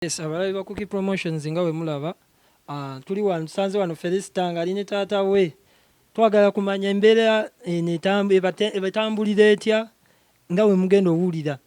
Yes, abalabi ba Cookie Promotions, nga bwe mulaba, tuli wano, tusanze wano Felista ng'ali ne taata we. Twagala kumanya embeera eno ebatambulira etya nga bwe mugenda owulira.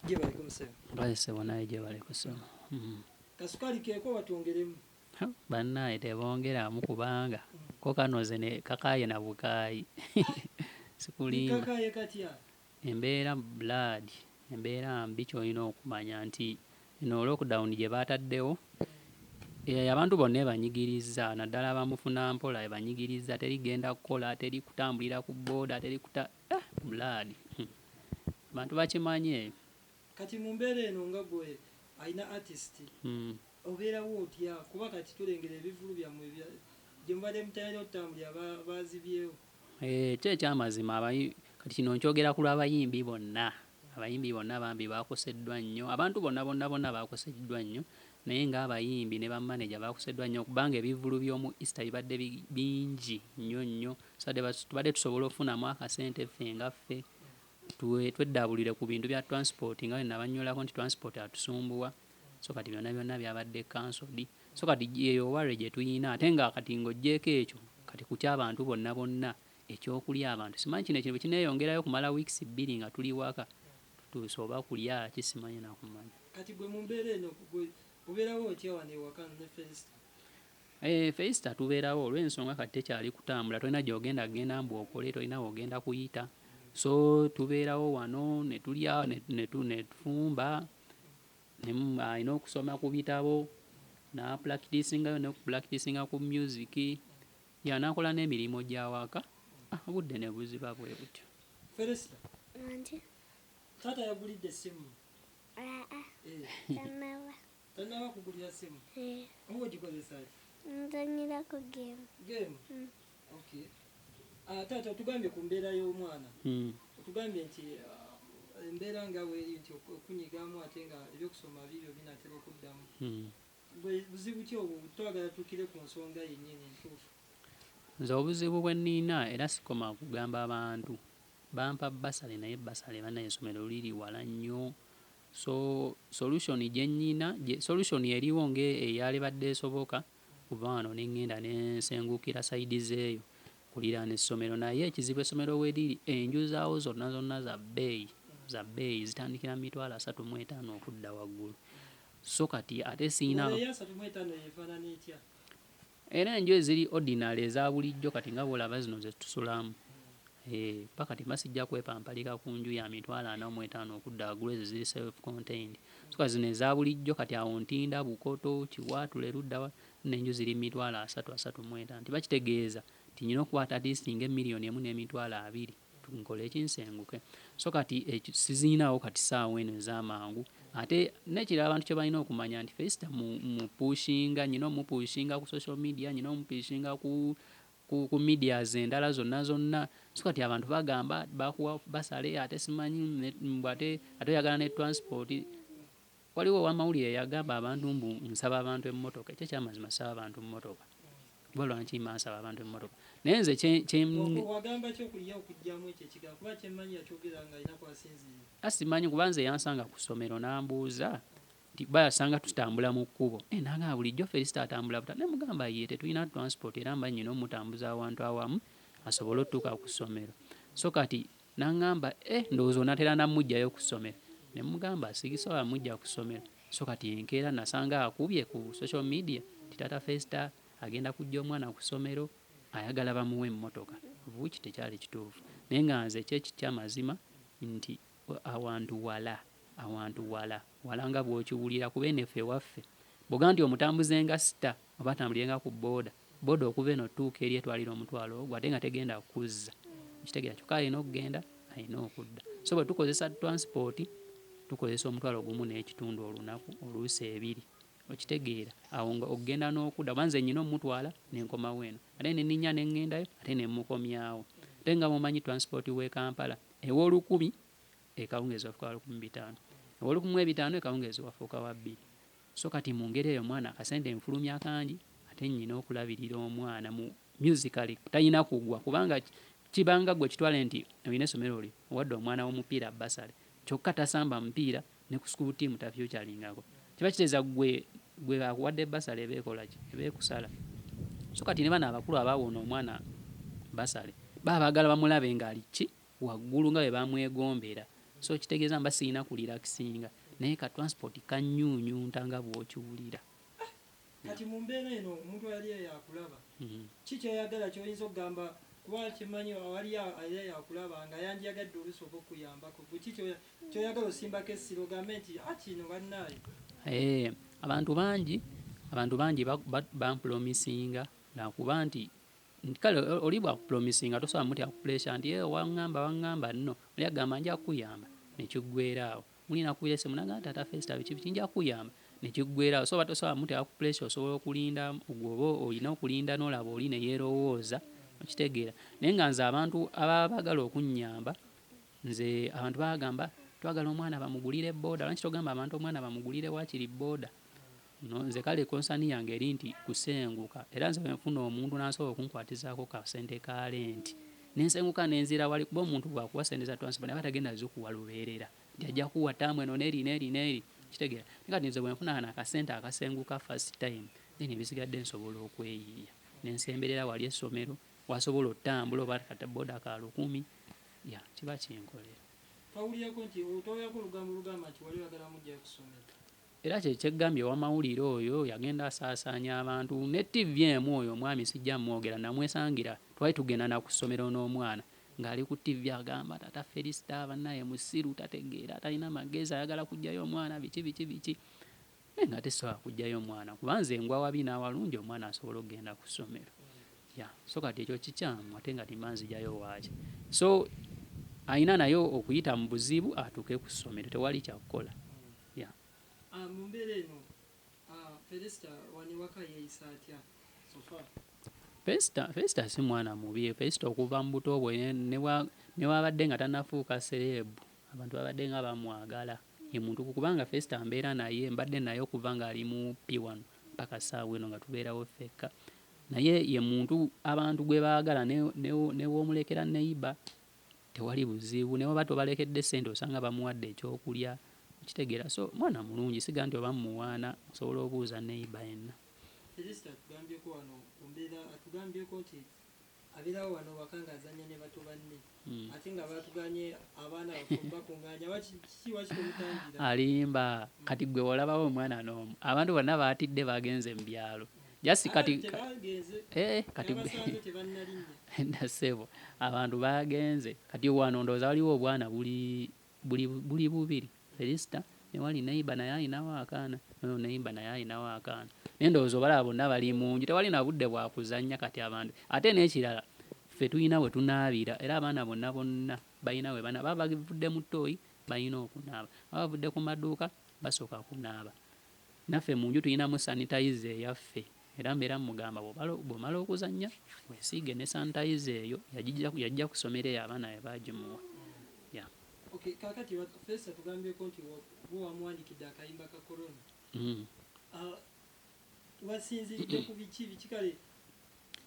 Gyebaleko musebe. Ssebo, naye gyebaleko ssebo. Kasukaali keeko batwongeremu? Bannaaye, tebongeramu kubanga ko kanoze ne kakaaye na bukaayi, sikulimba. Kakaaye katya? Embeera blood, embeera mbi. Kyolina okumanya nti eno lockdown gye baataddewo, abantu bonna ebanyigiriza, naddala abamufuna mpola ebanyigiriza. Teri genda kukola, teri kutambulira ku booda, teri kuta blood. Abantu bakimanye. Kati mu mbeera eno, nga gwe alina artist, obeerawo otya? Kuba kati tulengera ebivulu byammwe gye mubadde mutayina okutambulira bazibyewo. Ki ekyamazima, kati kino nkyogera ku lw'abayimbi bonna. Abayimbi bonna bambi bakoseddwa nnyo, abantu bonna bonna bonna bakoseddwa nnyo, naye ng'abayimbi ne bamaneja bakoseddwa nnyo, kubanga ebivulu by'omu Easter bibadde bingi nnyo nnyo. Tubadde tusobola okufunamu akasente ffe nga ffe tweddaabulire ku bintu bya transport, nga bwe nabannyolako nti transport atusumbuwa. So kati byonna byonna byabadde cancelled. So kati eyo worry gye tuyina. Ate nga kati ng'oggyeeko ekyo, kati ku ky'abantu bonna bonna ekyokulya, abantu simanyi kino ekintu bwe kineeyongerayo kumala weeks 2 nga tuli waka, tutuuse oba kulya ki, simanyi nakumanya. Kati gwe mu mbeera eno, gwe obeerawo otya wano ewaka ne Felista? Felista tubeerawo olw'ensonga kati tekyali kutambula, tolina gy'ogenda genda mbu okole, tolina w'ogenda kuyita. So tubeerawo wano ne tulya ne tufumba, alina okusoma ku bitabo n'apracticingayo n'okupracticinga ku music, ya n'akola n'emirimu gy'awaka, obudde ne buziba bwe butyo. Felista. Wangi. Taata yagulidde essimu? Aa. Eh. Tannaba. Tannaba kugulira ssimu? Eh. Oba ogikozesa ki? Nzanyirako game. Game? Mm. Okay. Taata, otugambye ku mbeera y'omwana. Otugambye nti embeera nga bweri nti okunyigamu, ate nga ebyokusoma bibyo binaatera okuddamu. Bwe buzibu ki obwo? Twagala tuukire ku nsonga yennyini entuufu. Nze obuzibu bwe nnina, era sikoma kugamba abantu, bampa bursary, naye bursary bannaye essomero liri wala nnyo. So solution gye nnyina, solution eriwo ng'eyalibadde esoboka, kuva wano ne ŋŋenda ne nsengukira side z'eyo kuliraana essomero, naye ekizibu essomero we liri, enju zaawo zonna zonna za bbeeyi, za bbeeyi, zitandikira mu 350,000 okudda waggulu. So kati ate siyina. Olwo eya 35 yeefaanana etya? Era enju eziri ordinary, eza bulijjo, kati nga bw'olaba zino ze tusulamu. Paka kati mba sijja kwepampalika ku nju ya 45,000 okudda waggulu, ezo ziri self contained. So kati zino eza bulijjo, kati awo Ntinda, Bukoto, Kiwaatule, ludda wa, n'enju ziri 30,000, 35,000. Kiba kitegeeza nti nnina okukwata at least ng'emiliyoni 1 n'emitwalo 20 nkole ekinsenguke. So kati ekyo siziinaawo kati ssaawa eno ez'amangu. Ate n'ekirala abantu kye balina okumanya nti Felista mu pushinga, nnina omupushinga ku social media, nnina omupushinga ku medias endala zonna zonna. So kati abantu bagamba bakuwa bursary, ate simanyi mbu ate oyagala ne transport. Waliwo ow'amawulire eyagamba abantu mbu nsaba abantu emmotoka. Ekyo ekyamazima, saba abantu mmotoka. Kuba lwaki mba nsaba abantu emmotoka? Naye nze kye Wagamba ki okuya okuggyamu ekyo ekigambo? Kuba kyemmanyi yakyogera nga alina kwasinziira. Simanyi, kuba nze yansanga ku ssomero n'ambuuza nti ba yasanga tutambula mu kkubo. N'agamba bulijjo Felista atambula buta. Ne mugamba ye tetulina transport, era mba nnyina omutambuza awantu awamu asobole otuuka ku ssomero. So kati n'aŋŋamba, ndowooza onaatera namuggyayo ku ssomero. Ne mugamba sisobola muggya ku ssomero. So kati enkeera nasanga akubye ku social media nti taata Felista agenda kuggya omwana ku ssomero, ayagala bamuwe emmotoka, which tekyali kituufu. Naye nga nze kyo ekyamazima nti awantu wala, awantu wala, wala nga bw'okiwulira, kuba eno effe ewaffe bw'ogamba nti omutambuze nga sita oba atambulire nga ku booda booda, okuva eno otuuka eri etwalira omutwalo ogwo, ate nga tegenda kukuzza. Okitegeera? Kyokka alina okugenda, alina okudda. So bwe tukozesa transport, tukozesa 1,500 olunaku, oluusi ebiri. Okitegeera? Awo nga okugenda n'okudda, kuba nze nnyina omutwala ne nkomawo eno, ate ne nninnya ne ŋŋendayo, ate ne mmukomyawo. Ate nga bw'omanyi transport w'e Kampala, ew'olukumi ekawungeezi wafuuka wa 1500, ew'olukumi mu 500 ekawungeezi wafuuka wa 2000. So kati mu ngeri eyo omwana akasente nfulumya kangi, ate nnyina okulabirira omwana mu musically talina kugwa, kubanga kibanga gwe kitwale nti olina essomero lyo, owadde omwana w'omupiira bursary, kyokka tasamba mupiira, ne ku school team tafeaturingako. Kiba kitegeeza gwe gwe akuwadde bursary eba ekola ki? Eba ekusala. So kati ne bano abakulu abawa ono omwana bursary baba baagala bamulabe ng'ali ki? Waggulu nga bwe bamwegombera. So kitegeeza mba sirina kurelaxinga, naye ka transport kannyuunyunta nga bw'okiwulira. Kati mu mbeera eno, omuntu ayali eyo akulaba, ki kyoyagala kyoyinza okugamba? Kuba kimanyi wali ali akulaba nga yandiyagadde oluusi oba okuyambako. Gwe ki kyoyagala osimbako essira ogambe nti a kino bannaayo? Abantu bangi bampromisinga, lwakuba nti kale oli bwakupromisinga tosobola mutya ku pressure nti waŋŋamba waŋŋamba nno. Oli agamba nja kukuyamba, nekiggweera awo. Muli nakubira essimu nagamba, "Taata Felisita, biki biki, nja kukuyamba," nekiggweera awo. So oba tosobola muteeka ku pressure, osobola okulinda gwe oba olina okulinda n'olaba oli ne yeerowooza, okitegeera. Naye nga nze abantu ababa baagala okunnyamba, nze abantu bagamba twagala omwana bamugulire boda. Lwaki togamba abantu omwana bamugulire waakiri boda? No, nze kale concern yange eri nti kusenguka, era nze bwenfuna omuntu n'asobola okunkwatizaako kasente ka rent, nensenguka nenzira wali, kuba omuntu bw'akuwa sente za transport naye aba tagenda zikuwa lubeerera, nti ajja kuwa ttaamu eno n'eri n'eri n'eri, kitegeera. Naye kati nze bwenfuna kano akasente akasenguka first time, then ebisigadde nsobola okweyiiya nensemberera wali essomero wasobola otambula oba kata boda ka 1,000 ya kiba kinkolera. Twawulirako nti twawulirako olugambo olugamba nti wali oyagala mujjayo ku ssomero. Era kye kyeggambye owamawulire oyo yagenda asaasaanya abantu ne TV emu. Oyo omwami sijja mwogera, namwesangira, twali tugenda na ku ssomero n'omwana ng'ali ku TV agamba, "Taata Felisita bannaye musiru, tategeera, talina magezi, ayagala kuggyayo omwana," biki biki biki. Naye nga tesobola kuggyayo omwana, kuba nze ngwa wabi n'awalungi omwana asobola okugenda ku ssomero ya. So kati ekyo kikyamu, ate nga timba nzigyayo waaki? So ayina naye okuyita mu buzibu atuuke ku ssomero, tewali kyakukola ya. Mu mbeera eno, Felisita wano ewaka yeeyisa atya so far? Felisita si mwana mubi. Felisita okuva mu buto bwe ne bwabadde nga tannafuuka celeb, abantu babadde nga bamwagala. Ye muntu kubanga Felisita mbeera naye, mbadde naye okuva ng'ali mu P1 paka ssaawa eno nga tubeerawo ffekka. Naye ye muntu abantu gwe baagala, ne bw'omulekera neighbor tewali buzibu, ne bw'oba tobalekedde ssente osanga bamuwadde ekyokulya, okitegeera. So mwana mulungi, siga nti oba mmuwaana, osobola obuuza neighbor yenna. Felisita atugambyeko wano ku mbeera, atugambyeko nti abeerawo wano waka ng'azannya ne bato banne, ate nga batuganye abaana baffe bakuŋŋaanya. Kiki waki tomutangira? Alimba. Kati gwe walabawo omwana n'omu? Abantu bonna baatidde, bagenze mu byalo. Just kati Tebagenze. Kati Yabasanze tebannalinnya. Nassebo, abantu bagenze. Kati wano ndowooza waliwo obwana buli bubiri, Felisita ne wali neighbor naye ayinawo akaana, noyo neighbor naye ayinawo akaana. Naye ndowooza obalaba bonna bali mu nju, tewali na budde bwa kuzannya kati abantu. Ate n'ekirala, ffe tulina we tunaabira, era abaana bonna bonna balina we banaaba. Baba bavudde mu ttooyi balina okunaaba, baba bavudde ku maduuka basooka kunaaba. Naffe mu nju tulinamu sanitizer eyaffe, era mbeera mugamba bw'omala okuzannya weesiige ne sanitizer eyo. Yajja ku ssomero eyo abaana be baagimuwa. Yeah. Okay, kaakati Felisita tugambyeko nti gwe wamuwandikidde akayimba ka Corona. Wasinziridde ku biki biki? Kale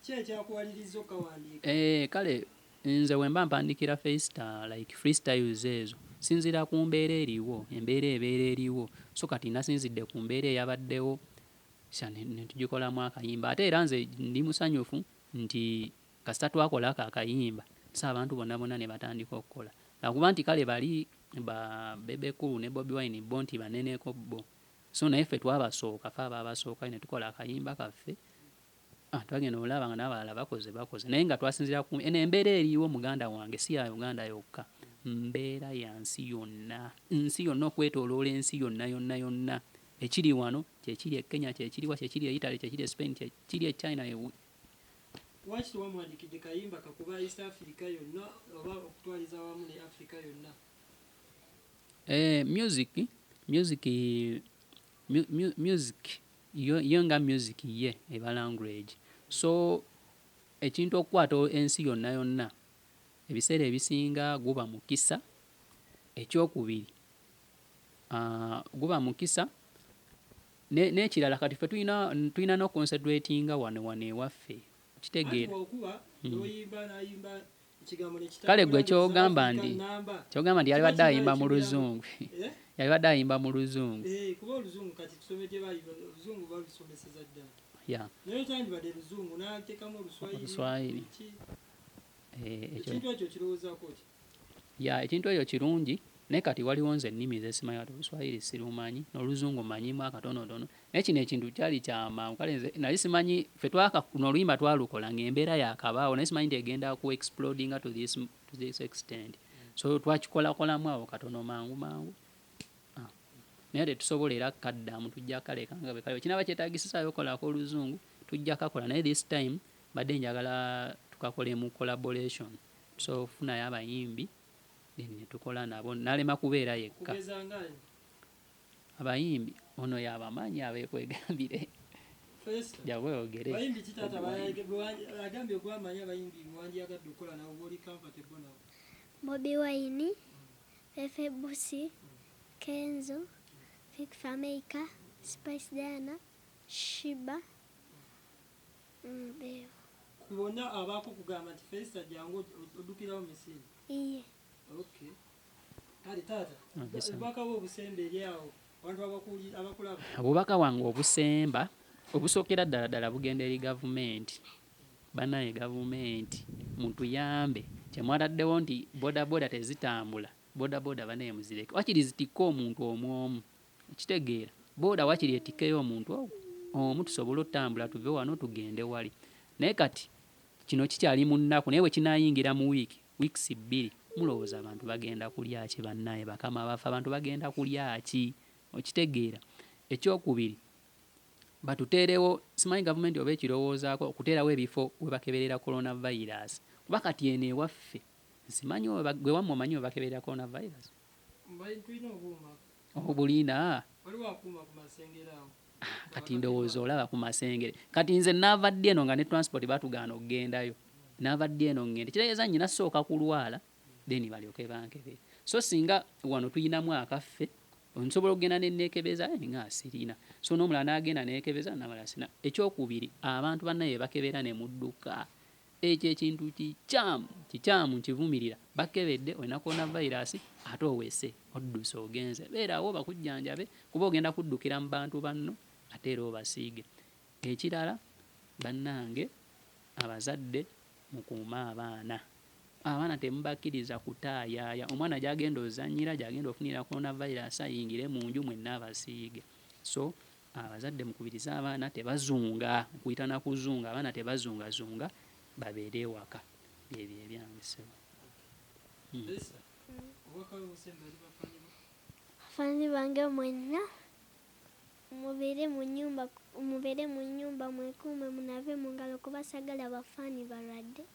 ki ekyakuwaliriza okawandiika? Kale nze bwe mba mpandikira Felisita like freestyles ezo, sinziira ku mbeera eriwo, embeera ebeera eriwo. So kati nasinzidde ku mbeera eyabaddewo ne tugikolamu akayimba. Ate era nze ndi musanyufu nti kasita twakola ako akayimba, so abantu bonna bonna ne batandika okukola. Lwakuba nti kale bali ba Bebe Cool ne Bobi Wine bo nti baneneko bo. So naye ffe twabasooka, ffe abaabasooka ne tukola akayimba kaffe. Twagenda olaba nga n'abalala bakoze bakoze, naye nga twasinziira ku eno embeera eriwo. Muganda wange, si ya Uganda yokka, mbeera ya nsi yonna, nsi yonna okwetooloola ensi yonna yonna yonna. Ekiri wano kyekiri e Kenya, kyekiriwa, kyekiri e Italy, kyekiri e Spain, kyekiri e China. Lwaki tewamuwandikidde kayimba kakuba East Africa yonna oba okutwaliza awamu ne Africa yonna? Music yo nga music ye eba language. So ekintu okukwata ensi yonna yonna, ebiseera ebisinga guba mukisa. Ekyokubiri, guba mukisa. N'ekirala kati ffe tulina n'oconcentratinga wano wano ewaffe, kitegeera. Anti bw'okuba n'oyimba n'ayimba. Ekigambo ne kitambula Kale gwe nga kyogamba Africa nti namba. kyogamba nti Kiba yalibadde kirina ayimba mu ekigambo. Luzungu. Eh? Yalibadde ayimba mu Luzungu. Eh, kuba oluzungu kati tusome gye bayiga, oluzungu balusomeseza ddala. Naye kyandibadde luzungu n'ateekamu oluswayiri. Oluswayiri. Ki? Eh, ekyo Ekintu ekyo kirowoozaako ki? Ya, ekintu ekyo kirungi, naye kati waliwo nze ennimi zesimanyi. Kati oluswayiri sirumanyi, n'oluzungu manyimu akatonotono, naye kino ekintu kyali kyamangu. Kale nze nali simanyi, ffe twaka oluyimba twalukola ng'embeera yakabaawo, naye simanyi nti egenda ku explodinga to this extent. So twakikolakolamu awo katono mangu mangu. Ah. Naye tetusobola era kaddamu, tujja kaleka nga bwe kali. Kinaaba kyetaagisisaayo okolako oluzungu, tujja kakola, naye this time mbadde njagala tukakole mu collaboration, so funayo abayimbi, then ne tukola nabo, nalema kubeera yekka. Kugeza ngaani? Abayimbi ono yabamanyi, abeekwegambire. Felista. Jabweyogere. Bayimbi ki taata agambye gwamanyi abayimbi wandyagadde okukola nabo, bw'oli comfortable nabo? Bobi Wine, Fefe Busi, Kenzo, Fik Fameica, Spice Diana, Sheebah. Beebo. Ku bonna abaako kugamba nti Felista jangu, oddukirawo misinde? Iye. Okay. Kale taata, Okay, sir. obubaka bwe obusemba eri awo abantu abakulaba. Obubaka bwange obusemba, obusookera ddala ddala, bugenda eri gavumenti. Bannaye gavumenti, mutuyambe. Kyemwataddewo nti bodaboda tezitambula, bodaboda bannaye muzireke, wakiri zitikke omuntu omu omu. Kitegeera, booda wakiri etikkeyo omuntu ogwo omu, tusobole otambula tuve wano tugende wali. Naye kati kino kikyali mu nnaku, naye bwe kinaayingira mu wiiki, weeks 2, mulowooza abantu bagenda kulya ki? Bannaye bakama baffe, abantu bagenda kulya ki? Okitegeera? Ekyokubiri, batuteerewo, simanyi gavumenti oba ekirowoozaako, okuteerawo ebifo we bakeberera coronavirus, kuba kati eno ewaffe nsimanyi gwe wammwe omanyi we bakeberera coronavirus? Tulina obuuma. Obulina? Waliwo akuuma ku masengere awo. Kati ndowooza olaba ku masengere. Kati nze naava ddi eno nga ne transport batugaana okugendayo, naava ddi eno ngende? Kitegeeza nnyina sooka kulwala, then balyoke bankebere. So singa wano tuyinamu akaffe, nsobola okugenda neneekebeza nga sirina, so n'omulala n'agenda neekebeza namala sina. Ekyokubiri, abantu bannaye bakebera ne mudduka. Ekyo ekintu kikyamu, kikyamu, nkivumirira. Bakebedde olina coronavirus, ate owese odduse ogenze. Beerawo bakujjanjabe, kuba ogenda kuddukira mu bantu banno ate era obasiige. Ekirala bannange, abazadde mukuume abaana. Abaana temubakkiriza kutaayaaya. Omwana gy'agenda ozannyira, gy'agenda ofunira coronavirus, ayingire mu nju mwenna abasiige. So abazadde mukubirize abaana tebazunga, nkuyita na kuzunga, abaana tebazungazunga, babeere ewaka. Byebyo ebyange, ssebo. Felista, obubaka bwe obusemba eri bafaani bo? Bafaani bange mwenna, mubeere mu nnyumba, mubeere mu nnyumba, mwekuume, munaabe mu ngalo, kuba saagala bafaani balwadde.